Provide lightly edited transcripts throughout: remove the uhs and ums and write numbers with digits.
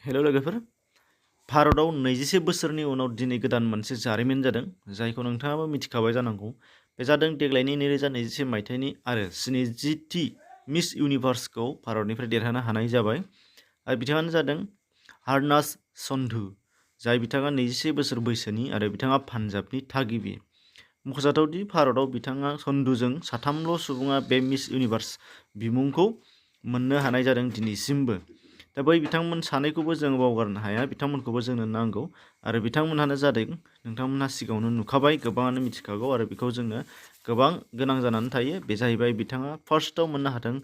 हेल' लोगोफोर, भारतआव 21 बोसोरनि उनाव दिनै गोदान मोनसे जारिमिन जादों, जायखौ नोंथाङाबो मिथिखाबाय जानांगौ। बे जादों देग्लायनि 2021 मायथाइनि आरो 70थि मिस इउनिभार्सखौ भारतनिफ्राय देरहानो हानाय जाबाय। आरो बिथाङानो जादों हारनाज सन्धु, जाय बिथाङा 21 बोसोर बैसोनि आरो बिथाङा पान्जाबनि थागिबि। मख'जाथावदि भारतआव बिथाङा सन्धुजों साथामल' सुबुङा बे मिस इउनिभार्स बिमुंखौ मोननो हानाय जादों दिनैसिमबो। दा बै बिथांमोन सानैखौबो जों बावगारनो हाया, बिथांमोनखौबो जोंनो नांगौ आरो बिथांमोनहानो जादों, नोंथांमोनहा सिगाङावनो नुखाबाय, गोबाङानो मिथिखागौ आरो बेखौ जोंनो गोबां गोनां जानानै थायो। बे जाहैबाय बिथाङा फार्स्टआव मोननो हादों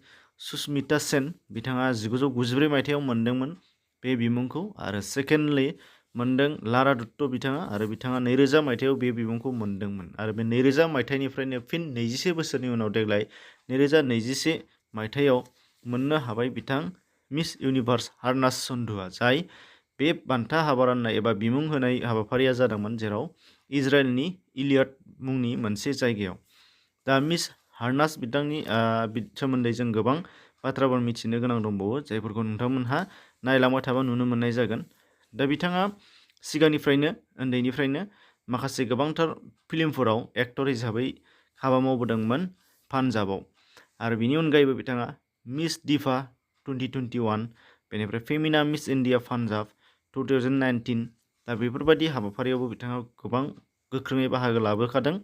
सुस्मिता सेन, बिथाङा 1994 मायथाइयाव मोनदोंमोन बे बिमुंखौ, आरो सेकेन्डलि मोनदों लारा दत्त बिथाङा, आरो बिथाङा 2000 मायथाइयाव बे बिमुंखौ मोनदोंमोन। आरो बे 2000 मायथाइनिफ्रायनो फिन 21 बोसोरनि उनाव देग्लाय 2021 मायथाइयाव मोननो हाबाय बिथां मिस इउनिभार्स हारनाज सन्धुआ, जाय बे बान्था हाबा राननाय एबा बिमुं होनाय हाबाफारिया जादोंमोन जेराव इजराइलनि इलियट मुंनि मोनसे जायगायाव। दा मिस हारनाज बिथांनि सोमोन्दै जों गोबां बाथ्राफोर मिथिनो गोनां दंबावो, जायफोरखौ नोंथांमोनहा नायलांबाय थाबा नुनो मोननाय जागोन। दा बिथाङा सिगांनिफ्रायनो उन्दैनिफ्रायनो माखासे गोबांथार फिल्मफोराव एक्टर हिसाबै हाबा मावबोदोंमोन पान्जाबाव, आरो बिनि अनगायैबो बिथाङा मिस दिफा 2021, बेनिफ्राय फेमिना मिस इन्डिया पान्जाब 2019, दा बेफोरबायदि हाबाफारियावबो बिथाङा गोबां गोख्रोङै बाहागो लाबोखादों।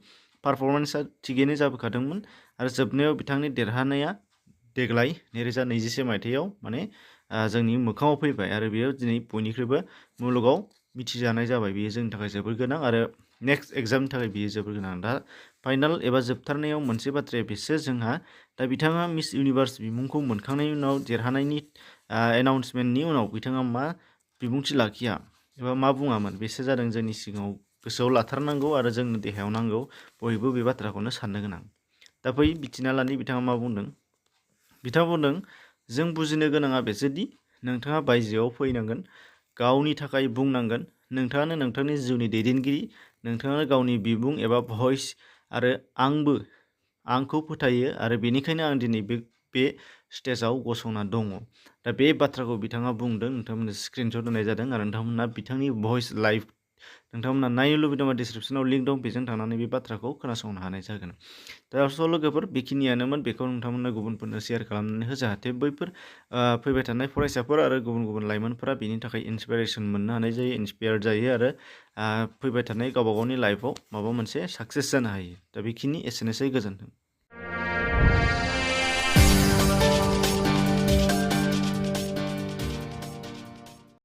पारफरमेन्सआ थिगैनो जाबोखादोंमोन आरो जोबनायाव बिथांनि देरहानाया देग्लाय 2021 मायथाइयाव जोंनि मोखाङाव फैबाय आरो बेयो दिनै बयनिख्रुइबो मुलुगाव मिथिजानाय जाबाय। बेयो जोंनि थाखाय जोबोर गोनां आरो नेक्स्ट एग्जामनि थाखाय बियो जोबोर गोनां। दा फाइनाल एबा जोबथारनायाव मोनसे बाथ्राया बेसो जोंहा, दा बिथाङा मिस इउनिभार्स बिमुंखौ मोनखांनायनि उनाव देरहानायनि एनाउन्समेन्टनि उनाव बिथाङा मा बिबुंथि लाखिया एबा मा बुङामोन, बेसो जादों जोंनि सिगाङाव गोसोआव लाथारनांगौ आरो जोंनो देहायाव नांगौ, बयबो बे बाथ्राखौनो साननो गोनां। दा बै बिथिना लानि बिथाङा मा बुंदों? बिथाङा बुंदों, जों बुजिनो गोनाङा बेसोदि नोंथाङा बायजोआव फैनांगोन, गावनि थाखाय बुंनांगोन, नोंथाङानो नोंथांनि जिउनि दैदेनगिरि, नोंथाङानो गावनि बिबुं एबा भइस, आरो आंखौ फोथायो आरो बेनिखायनो आं दिनै बे स्टेजाव गसंना दङ। दा बे बाथ्राखौ बिथाङा बुंदों, नोंथांमोननो स्क्रिनशट होनाय जादों आरो नोंथांमोनहा बिथांनि भइस लाइभ नोंथांमोनहा नायनो लुबैदोंबा डिसक्रिपसनाव लिंक दं, बेजों थांनानै बे बाथ्राखौ खोनासंनो हानाय जागोन। दा लोगोफोर, बेखिनियानोमोन, बेखौ नोंथांमोननो गुबुनफोरनो शेयार खालामनानै हो, जाहाथे बैफोर फैबाय थानाय फरायसाफोर आरो गुबुन गुबुन लाइमोनफोरा बेनि थाखाय इन्सपिरेसन मोननो हानाय जायो, इन्सपायार जायो आरो फैबाय थानाय गावबा गावनि लाइफआव माबा मोनसे साक्सेस जानो हायो। दा बेखिनि एसेनोसै, गोजोन्थों।